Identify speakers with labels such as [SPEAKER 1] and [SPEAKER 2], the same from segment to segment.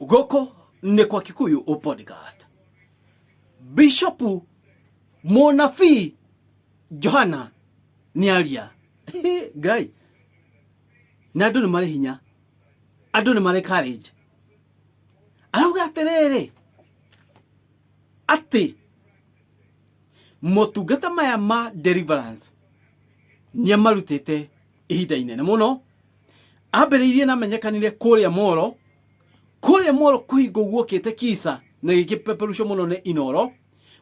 [SPEAKER 1] Gũkũ nĩ kwa Kikuyu Podcast. Bishop mũnabii Johana nĩ aria. Ngai. Na andũ nĩ marĩ hinya. Andũ nĩ marĩ courage. Arauga atĩrĩrĩ atĩ motungata maya ma deliverance nĩ amarutĩte ihinda inene mũno. Ambĩrĩirie na amenyekanire kũrĩa Moro, kũrĩa Moro kũhingo guokĩte kisa na gĩkĩpeperucwo mũno nĩ Inoro.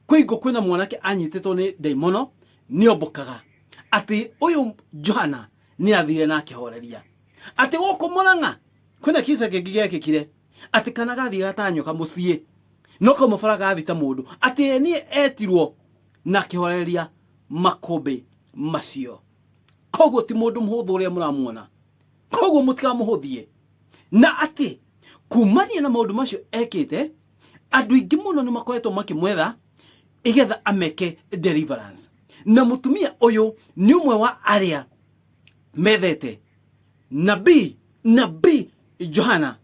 [SPEAKER 1] Kũhingo kwĩna mwanake anyitĩtwo nĩ ndaimono nĩombokaga atĩ ũyũ Johana nĩ athire na akĩhoreria atĩ gũkũ Mũrang'a kwĩna kisa kĩngĩ gĩekĩkire atĩ kana gathiĩ gatanyoka mũciĩ no kauma bara gathi ta mũndũ atĩ ye niĩ etirwo na akĩhoreria makũmbĩ macio. Koguo ti mũndũ mũhũthũ ũrĩa mũramuona, koguo mũtikamũhũthie. Na atĩ kumania na maũndũ macio ekĩte, andũ aingĩ mũno nĩ makoretwo makĩmwetha igetha ameke deliverance. Na mũtumia ũyũ nĩ ũmwe wa arĩa methete nabii nabii Johana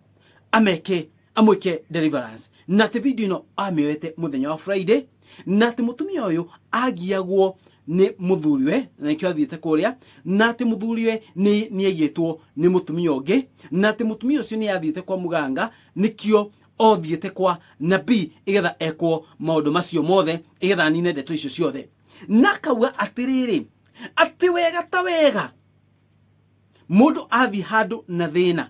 [SPEAKER 1] ameke amwĩke deliverance. Na atĩ video ĩno amĩoete mũthenya wa Friday, na atĩ mũtumia ũyũ agiagwo nĩ mũthuriwe na nĩkĩo athiĩte kũrĩa, na atĩ mũthuriwe nĩ aiyĩtwo nĩ mũtumia ũngĩ, na atĩ mũtumia ũcio nĩ athiĩte kwa mũganga, nĩkĩo othiĩte kwa nabii igetha ekwo maũndũ macio mothe, igetha anine ndeto icio ciothe. Na akauga atĩrĩrĩ, atĩ wega ta wega mũndũ athiĩ handũ na thĩna,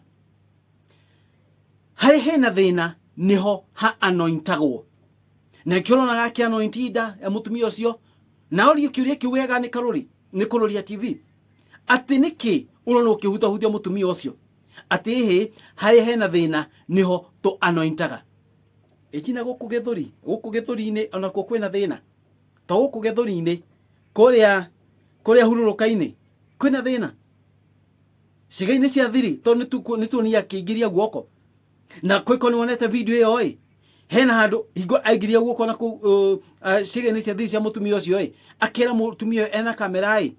[SPEAKER 1] harĩa hena thĩna nĩho ha anointagwo. Na nĩkĩo ũronaga akĩ anoint nda ya mũtumia ũcio. Na orio kĩũria kĩu wega nĩ Karũri, nĩ Kũrũria TV, atĩ nĩkĩ ũrona ũkĩhutahutia mũtumia ũcio, atĩ ĩhĩ harĩa hena thĩna nĩho tũ anointaga. Ĩtina gũkũ gĩthũri, gũkũ gĩthũri-inĩ onakuo kwĩna thĩna, to gũkũ gĩthũri-inĩ, kũrĩa kũrĩa hurũrũka-inĩ kwĩna thĩna, ciĩga-inĩ cia thiri, tondũ nĩ tuonia akĩingĩria guoko. Na kwĩko nĩ wonete video ĩyo ĩ, hena handũ hingo aingĩria guoko na kũu ciĩga-inĩ cia thiri cia mũtumia ũcio ĩ, akĩra mũtumia ũyũ ena kamera ĩ,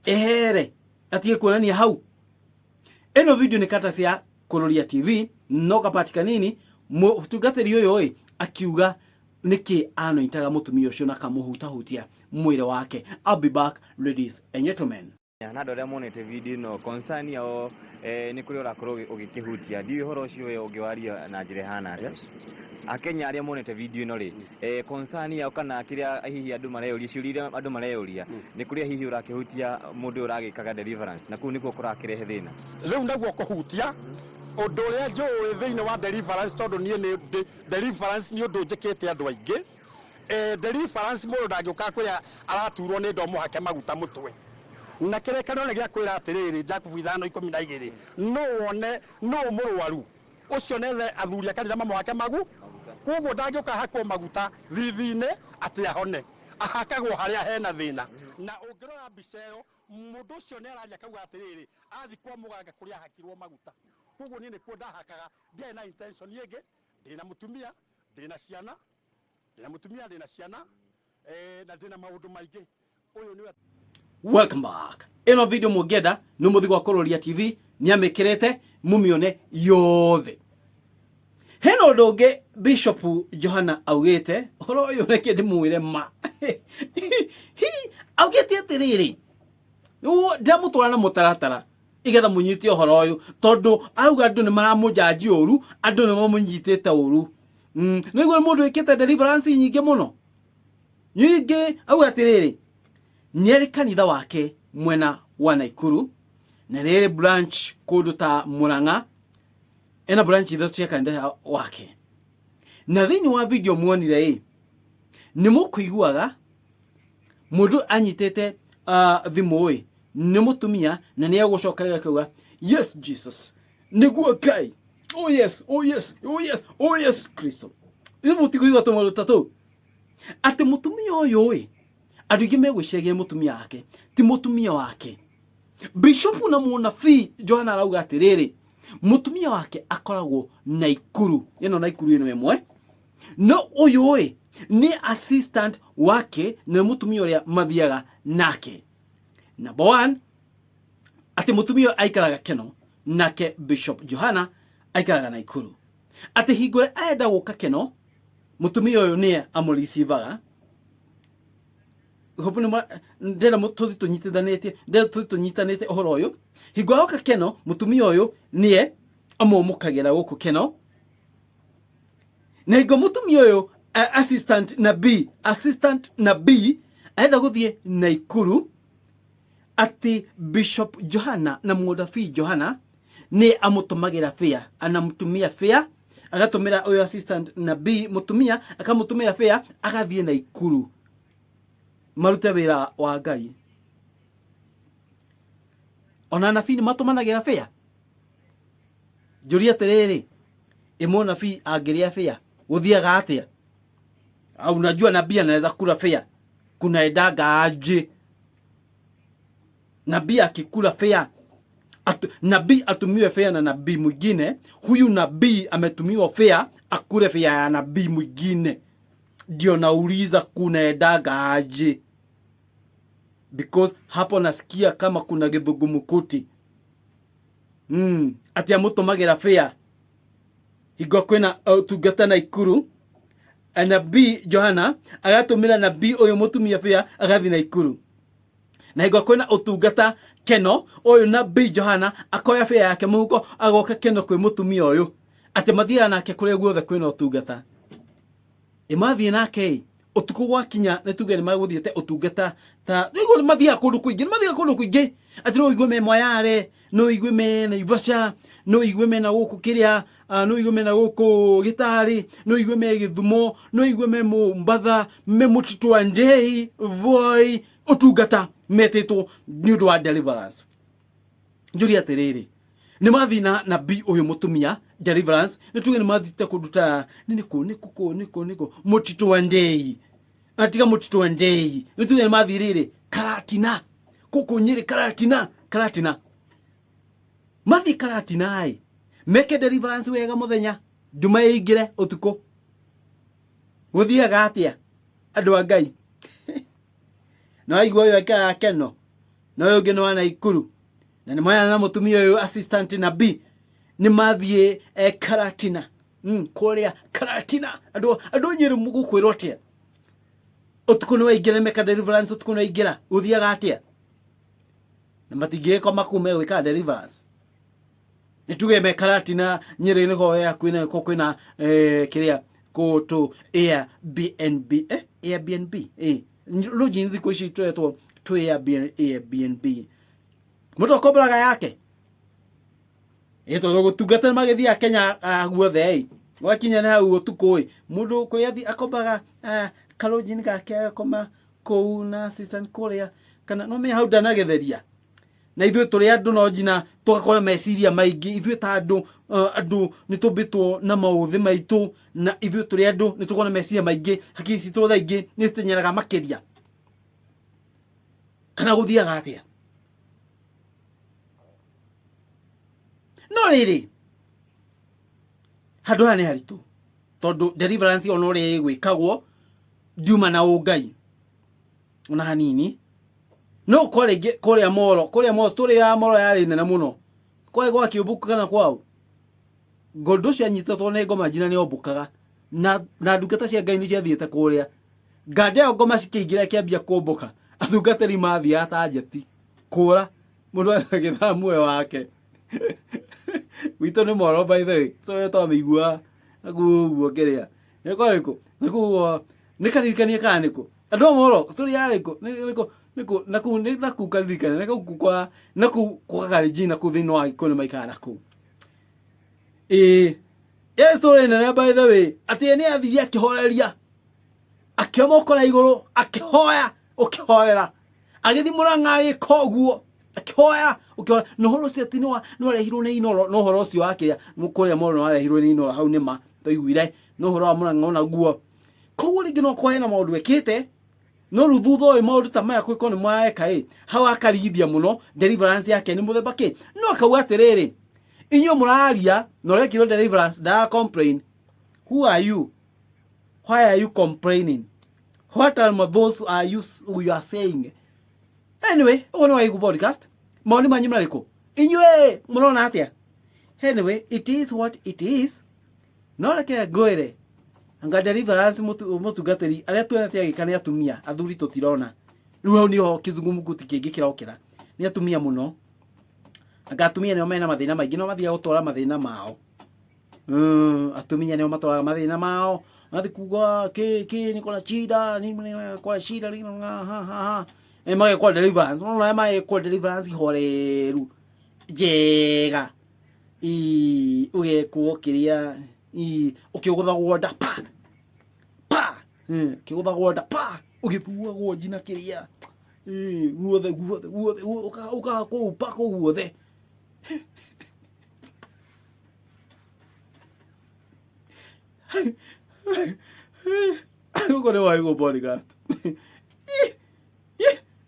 [SPEAKER 1] ehere atige kuonania hau. Ĩno video nĩ kata cia Kũrũria TV, no kapati kanini mũtungatĩri ũyũ ĩ akiuga nĩkĩ anointaga mũtumia ũcio na kamũhutahutia mwĩrĩ wake. I'll be back, ladies and gentlemen.
[SPEAKER 2] Na andũ arĩa monete video ĩno concern yao nĩ kũrĩa ũrakorwo ũgĩkĩhutia, ndiũĩ ũhoro ũcio we ũngĩwaria na njĩra ĩhana atĩa. Akenya arĩa monete video ĩno rĩ, concern yao kana kĩrĩa hihi andũ mareyũria, ciũria iria andũ mareyũria nĩ kũrĩa hihi ũrakĩhutia mũndũ ũyũ ũragĩkaga deliverance, na kũu nĩkuo kũrakĩrehe thĩna.
[SPEAKER 3] Rĩu naguo kũhutia ũndũ ũrĩa njũĩ thĩinĩ wa deliverance, tondũ niĩ nĩ deliverance nĩ ũndũ njĩkĩte andũ aingĩ. Deliverance mũndũ ndangĩũka kwĩra araturwo nĩ nda ũmũhake maguta mũtwe. Na kĩrĩkanĩro nĩ gĩa kwĩra atĩrĩrĩ, Jakubu 5:12, nũ wone nũ mũrwaru ũcio nethe athuri a kanitha mamũhake magu, koguo ndangĩũka ahakwo maguta thithi-inĩ atĩ ahone, ahakagwo harĩa hena thĩna. Na ũngĩrora mbica ĩyo, mũndũ ũcio nĩ araria akauga atĩrĩrĩ, athiĩ kwa mũganga kũrĩa ahakirwo maguta. Koguo niĩ nĩkuo ndahakaga, ndiarĩ na intention ĩngĩ, ndĩna mũtumia, ndĩna ciana, ndĩna mũtumia, ndĩna ciana, na ndĩna maũndũ maingĩ. Ũyũ nĩwe.
[SPEAKER 1] Welcome back. Ĩno video mũngĩenda nĩ mũthiĩ gwa Kũrũria TV, nĩamĩkĩrĩte mũmĩone yothe. Hena ũndũ ũngĩ Bishop Johana augĩte, ũhoro ũyũ reke ndĩmwĩre ma. Hi, augĩte atĩrĩrĩ, ndĩramũtwara na mũtaratara igetha mũnyite ũhoro ũyũ, tondũ auga andũ nĩ maramũnjanji ũru, andũ nĩ mamũnyitĩte ũru. Nĩguo mũndũ wĩkĩte deliverance nyingĩ mũno nyingĩ. Auga atĩrĩrĩ, nĩarĩ kanitha wake mwena wa Naikuru, na nĩarĩ branch kũndũ ta Murang'a, ena branch ithatũ cia kanitha wake. Na thĩinĩ wa video muonire ĩ, nĩ mũkũiguaga mũndũ anyitĩte thimũ ĩ, nĩ mũtumia, na nĩ egũcokerera akauga yes Jesus, nĩguo Ngai, oh yes, oh yes, oh yes, oh yes Kristo. Ithuĩ mũtikũigua tũmaũndũ ta tũu, atĩ mũtumia ũyũ ĩ, andũ aingĩ megwĩciragia mũtumia wake ti mũtumia wake. Bishop na mũnabii Johana arauga atĩrĩrĩ, mũtumia wake akoragwo Naikuru, ĩno Naikuru ĩno ĩmwe, no ũyũ ĩ nĩ assistant wake, na mũtumia ũrĩa mathiaga nake. Number one, atĩ mũtumia ũyũ aikaraga Keno, nake Bishop Johana aikaraga Naikuru. Atĩ hingo ĩrĩa arenda gũka Keno, mũtumia ũyũ nĩye amũricivaga. Hope nĩ ndĩrenda tũthiĩ tũnyitithanĩtie, ndĩrenda tũthiĩ tũnyitanĩte ũhoro ũyũ. Hingo yoka Keno, mũtumia ũyũ nĩye amũmũkagĩra gũkũ Keno. Na hingo mũtumia ũyũ assistant na B, assistant na B arenda gũthiĩ Naikuru, atĩ Bishop Johana na mũnabii Johana nĩ amũtũmagĩra fare, anamũtumia fare, agatũmĩra ũyũ assistant na B mũtumia akamũtũmĩra fare, agathiĩ Naikuru marute wĩra wa Ngai. Ona anabii nĩ matũmanagĩra fare. Njũria atĩrĩrĩ, ĩ mũnabii angĩrĩa fare gũthiaga atĩa? Au unajua nabii anaweza kula fare, kunaendanga aje? Nabii akikula fare, nabii atumiwe fare na nabii mwingine, huyu nabii ametumiwa fare akule fare ya nabii mwingine. Ndio nauliza kunaendaga aje? Because hapo nasikia kama kuna githungumukuti. Ati amũtũmagĩra fare hingo kwĩna ũtungata Naikuru, nabii Johana agatũmĩra nabii ũyũ mũtumia fare agathiĩ Naikuru. Na hingo kwĩna ũtungata Keno, ũyũ nabii Johana akoya fare yake mũhuko agoka Keno kwĩ mũtumia ũyũ, atĩ mathiaga nake kũrĩa guothe kwĩna ũtungata. Ĩ mathiĩ nake ĩ, ũtukũ gwakinya nĩ tuge nĩ magũthiĩte ũtungata ta nĩguo nĩ mathiaga kũndũ kũingĩ, nĩ mathiaga kũndũ kũingĩ, atĩ no ũigue me Moyale, no ũigue me Naivasha, no ũigue mena gũkũ kĩrĩa, no ũigue mena gũkũ Gĩtarĩ, no ũigue me Gĩthumo, no ũigue me Mombatha, me Mũtitũ wa Ndei, Voi, ũtungata metĩtwo nĩ ũndũ wa deliverance. Njũria atĩrĩrĩ, nĩ mathiĩ na nabii ũyũ mũtumia deliverance, nĩ tuge nĩ mathiĩte kũndũ ta nĩ nĩkũ, nĩkũ, kũ, nĩkũ, nĩkũ, Mũtitũ wa Ndei, atiga Mũtitũ wa Ndei, nĩ tuge nĩ mathiĩ rĩrĩ Karatina, gũkũ Nyĩrĩ, Karatina, Karatina, mathiĩ Karatina ĩ, meke deliverance wega mũthenya, nduma ĩingĩre ũtukũ, gũthiaga atĩa andũ a Ngai? Na waigua ũyũ aikaraga Keno, na ũyũ ũngĩ nĩ wa Naikuru, na nĩ moyana na mũtumia ũyũ assistant na B, nĩ mathiĩ Karatina. Kũrĩa Karatina, andũ Nyĩrĩ mũgũkwĩrwo atĩa? Ũtukũ nĩ waingĩra, meka deliverance, ũtukũ nĩ waingĩra, gũthiaga atĩa? Na matingĩgĩkoma kũu megwĩka deliverance. Nĩ tuge me Karatina Nyĩrĩ nĩho hakuhĩ na kũ kwĩna kĩrĩa kũ tũ Airbnb, Airbnb, lodging thikũ ici twetwo tũ Airbnb. Mũndũ akomboraga yake. Tondũ gũtungata nĩ magĩthiaga Kenya guothe ĩ. Gwakinya nĩ hau ũtukũ ĩ, mũndũ kũrĩa athiĩ akombaga kalodging gake agakoma kũu na assistant kũrĩa, kana no menya hau ndanagetheria. Na ithuĩ tũrĩ andũ no nginya tũgakorwo na meciria maingĩ, ithuĩ ta andũ nĩ tũmbĩtwo na maũthĩ maitũ, na ithuĩ tũrĩ andũ nĩ tũkoragwo na meciria maingĩ, hakiri citũ thaa ingĩ nĩ citenyeraga makĩria. Kana gũthiaga atĩa? No rĩrĩ, handũ haha nĩ haritũ, tondũ deliverance ona ũrĩa ĩgwĩkagwo ndiuma na ũngai ona hanini. No ũkorwo rĩngĩ kũrĩa Moro, kũrĩa Moro, story ya Moro yarĩ nene mũno. Kwarĩ gwa kĩũmbũku kana kwao? Ngũndũ ũcio anyitĩtwo nĩ ngoma njina nĩ ombũkaga. Na ndungata cia Ngai nĩ ciathiĩte kũrĩa. Nganda ĩyo ngoma cikĩingĩra ikĩambia kũmbũka. Atungatĩri mathiaga ta njeti. Kũra, mũndũ agĩthaa muoyo wake. Gwitũ nĩ Moro by the way. So we twamĩiguaga na kũu ũguo kĩrĩa. Nĩ kwarĩ kũ? Na kũu ũguo, nĩ karirikanie kana nĩ kũ? Andũ a Moro, story yarĩ kũ? Nĩ kũ? Nĩ kũ? Na kũu, nĩ na kũu karirikanie, nĩ kũu kwa, na kũu kwa Kalenjin, na kũu thĩinĩ wa Gĩkũyũ nĩ maikaraga na kũu. Ĩĩ, ĩ story nene by the way, atĩ nĩ athire akĩhoreria, akĩomokora igũrũ, akĩhoya, ũkĩhoera. Agĩthiĩ Mũrang'a agĩka ũguo, akĩhoya, ũkĩhoya. Na ũhoro ũcio atĩ nĩ warehirwo nĩ Inooro, na ũhoro ũcio wa kĩrĩa, kũrĩa Moro nĩ warehirwo nĩ Inooro, hau nĩ ma, twaiguire, na ũhoro wa Mũrang'a onaguo. Koguo rĩngĩ no akorwo hena maũndũ ekĩte, no rĩu thutha ũyũ maũndũ ta maya kũngĩkorwo nĩ mareka ĩ, hau akarigithia mũno deliverance yake nĩ mũthemba kĩ. No akauga atĩrĩrĩ, inyuĩ mũraria na ũrekirwo deliverance ndara complain. Who are you? Why are you complaining? What are those are you, you are saying? Anyway, ũguo nĩ Waigu podcast. Maoni manyu marĩkũ? Inyuĩ mũrona atĩa? Anyway, it is what it is. No reke ngwĩre, anga deliverance mũtungatĩri arĩa tuonete agĩka nĩ atumia, athuri tũtirona. Rĩu hau nĩho kĩzungumkuti kĩngĩ kĩrokĩra. Nĩ atumia mũno. Anga atumia nĩo mena mathĩna maingĩ, no mathiaga gũtwara mathĩna mao. Atumia nĩo matwaraga mathĩna mao. Mathiĩ kuga kĩ kĩ niko na shida, niko na shida, ha ha ha. Magekwo deliverance. Unaona magekwo deliverance horeru. Njega. Ii, ũgekwo kĩrĩa ii, ũkĩgũthagwo nda pa pa, ũkĩgũthagwo nda pa, ũgĩtuagwo njina kĩrĩa, ii, guothe guothe guothe, ũkahakwo upako guothe. Gũkũ nĩ Waigũ podcast.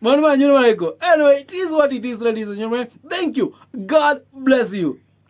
[SPEAKER 1] Maũndũ manyu nĩ marĩkũ? Anyway, it is what it is, ladies and gentlemen. Thank you. God bless you.